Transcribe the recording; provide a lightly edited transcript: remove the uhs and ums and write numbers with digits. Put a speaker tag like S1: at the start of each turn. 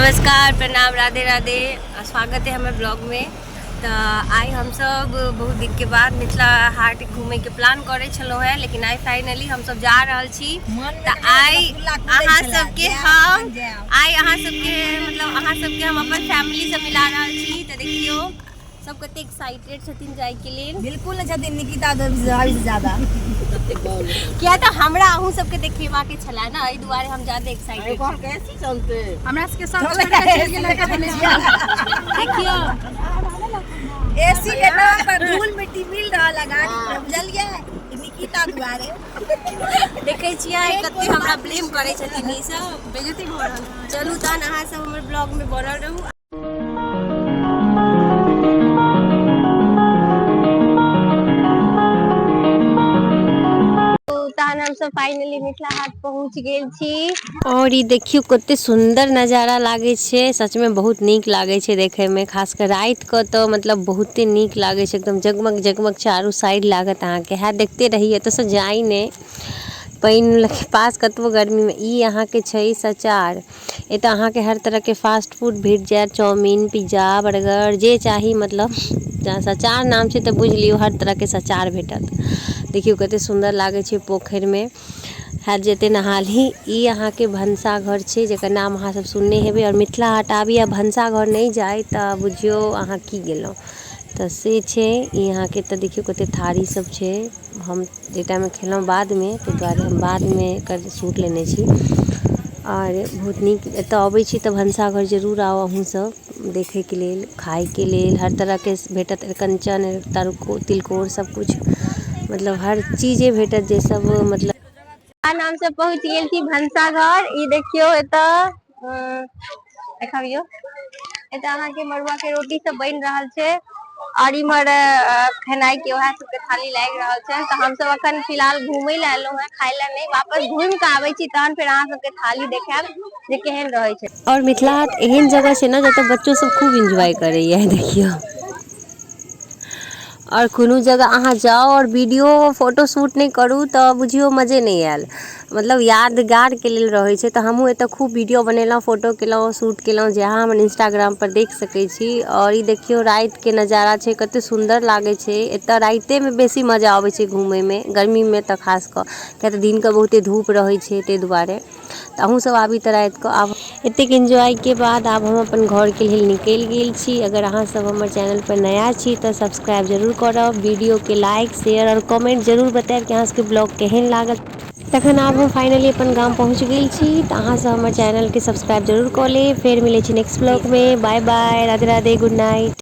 S1: नमस्कार, प्रणाम, राधे राधे। स्वागत है हमर ब्लॉग में। तऽ आइ हमसब बहुत दिनके बाद मिथिला हाट घूमैके प्लान करै छलहुँ हेँ, लेकिन आइ फाइनली हमसब जा रहल छी। तऽ आइ अहाँ सबके हम आइ अहाँ सबके मतलब अहाँ सबके हम अपन फैमिलीसँ मिला रहल छी। तऽ देखियौ, सब कते एक्साइटेड छथिन जायके लेल।
S2: बिल्कुल नहि छथिन निकिता भाभी से ज्यादा।
S1: किया तऽ हमरा अहूँ सबके देखेबाक छलै ने, एहि दुआरे हम ज्यादा एक्साइटेड छी।
S3: कैसी चलते
S4: हमरा सबके सब छोड़ के चलि गेलै।
S1: देखियौ,
S2: एसी के नाम पर धूल मिट्टी मिल रहल है गाड़ी में, बुझलियै? ई निकिता दुआरे।
S1: देखै छियै, कते हमरा ब्लेम करै छथिन ई सब। बेइज्जती भऽ रहल। चलू तहन, अहाँ सब हमर ब्लॉग में बनल रहू। तहन हमसब फाइनली मिथिला हाट पहुँच गेल छी और ई देखियौ, कते सुंदर नजारा लागे छै। सच में बहुत नीक लागे छै देखे में। खास कर राति के तऽ मतलब बहुते नीक लागे छै। एकदम जगमग जगमग चारू साइड लागत अहाँके। है देखते रही, एतऽ से जाइ नहि। पानि के पास कतबो गर्मी में। ई अहाँके छै सचार। एतऽ अहाँके हर तरहके फास्ट फूड भेट जायत, चाउमीन, पिज्जा, बर्गर, जे चाही। मतलब सचार नाम छै तऽ बुझि लियौ, हर तरहके सचार भेटत। देखियौ, कते सुन्दर लागै छै। पोखरिमे हैत जेते नहालही। ई अहाँके भनसाघर छै, जकर नाम अहाँ सब सुनने हेबै। आओर मिथिला हाट आबी आ भनसाघर नहि जाइ तऽ बुझियौ अहाँ की गेलहुँ। तऽ से छै ई अहाँके। तऽ देखियौ, कते थारी सब छै। हम जाहि टाइममे खेलहुँ बादमे, ताहि दुआरे हम बादमे एकर शूट लेने छी। आओर बहुत नीक, एतऽ अबै छी तऽ भनसाघर जरूर आउ अहूँसब देखैके लेल, खाइके लेल। हर तरहके भेटत, अरिकञ्चन, तरको, तिलकोर, सबकिछु, मतलब हर चीजे भेटत जे सब मतलब। तहन हमसब पहुँच गेल छी भनसाघर। ई देखियौ, एतऽ देखाबियौ, एतऽ अहाँके मड़ुआ के रोटी सब बनि रहल छै और इम्हर खेनाइ के वएह सबके थाली लागि रहल छै। तऽ हमसब अखन फिलहाल घूमै लए एलहुँ हेँ, खाय लए नहि। वापस घूमि कऽ आबै छी, तहन फेर अहाँ सबके थाली देखायब जे केहन रहै छै।
S5: और मिथिला हाट एहन जगह छै ने, जतऽ बच्चो सब खूब एन्जॉय करैया। देखियौ, आओर कोनो जगह अहाँ जाउ आओर वीडियो फोटो शूट नहि करू तऽ बुझियौ मजे नहि आयल। मतलब यादगारके लेल रहै छै। तऽ हमहूँ एतऽ खूब वीडियो बनेलहुँ, फोटो केलहुँ, शूट केलहुँ, जे अहाँ हमर इंस्टाग्रामपर देख सकै छी। आओर ई देखियौ, रातिके नजारा छै, कते सुन्दर लागै छै। एतऽ रातिमे बेसी मजा अबै छै घूमैमे, गर्मीमे तऽ खास कऽ, किया तऽ दिनके बहुते धूप रहै छै, ताहि दुआरे। तऽ अहूँसब आबी तऽ रातिकऽ आब। एतेक एन्जॉयके बाद आब हम अपन घरके लेल निकलि गेल छी। अगर अहाँसब हमर चैनलपर नया छी तऽ सब्सक्राइब जरूर करब, वीडियोके लाइक, शेयर आओर कमेंट जरूर बतायब कि अहाँ सबके ब्लॉग केहन लागल। तखन आब हम फाइनली अपन गाम पहुँच गेल छी। तऽ अहाँसब हमर चैनलके सब्सक्राइब जरूर कऽ लेब। फेर मिलै छी next ब्लॉगमे। Bye bye, Radhe Radhe, good night.